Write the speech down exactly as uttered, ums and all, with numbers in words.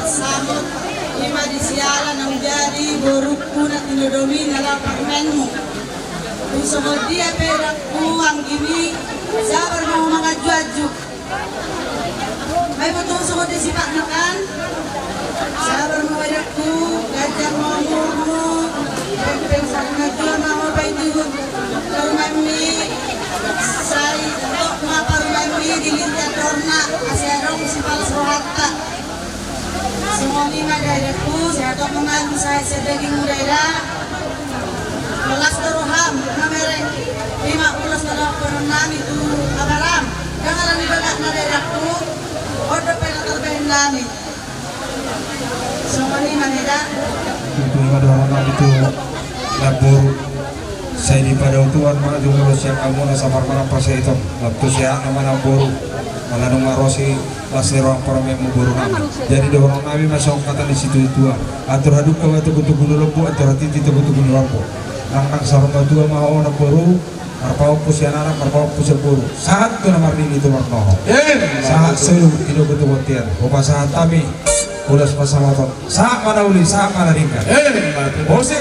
Samot, ima di siala naung jadi borungku na tinodomi na laho parumaenmu. Tung songon dia pe dakku anggimi, sabar ma ho manganju-anju. Ai botul songon dia sipakna kan. Sabar ma ho dakku, ganjang ma umurmu. Pengpeng saringan jua ma ho paintuhon parumaenmi. Sai tok ma parumaenmi di linta dorna, asa adong sipalas rohanta. Songon i ma da dakku, sai tok ma mangan sai sian dagingmu da. Las do roham na mereng. Ima ulos na dohonon nami tu abaram. Dang ala ni bagak na da dakku. On do pe na tarbahen nami. Songon i ma da. Ima dohonon nami tu namboru. Sai dipadao Tuhan ma jumolo sian hamuna sabar marampas hiton. Nang tu sehat nama namboru. Ala nunga ro si las ni roham parumaenmu boru nami. Jadi dohonon nami ma songon hata ni situatua. Atur hadungka ma togutogu ni lombu, atur hatiti togutogu ni horbo. Nang nang saur matua ma ho namboru. Marpahompu sian anak, marpahompu sian boru. Sahat tu na marnini tu marnono. Sahat solu di togutogu tian. Hupasahat hami. Ulos pasahaton. Sahat ma na uli, sahat ma na denggan. Muse.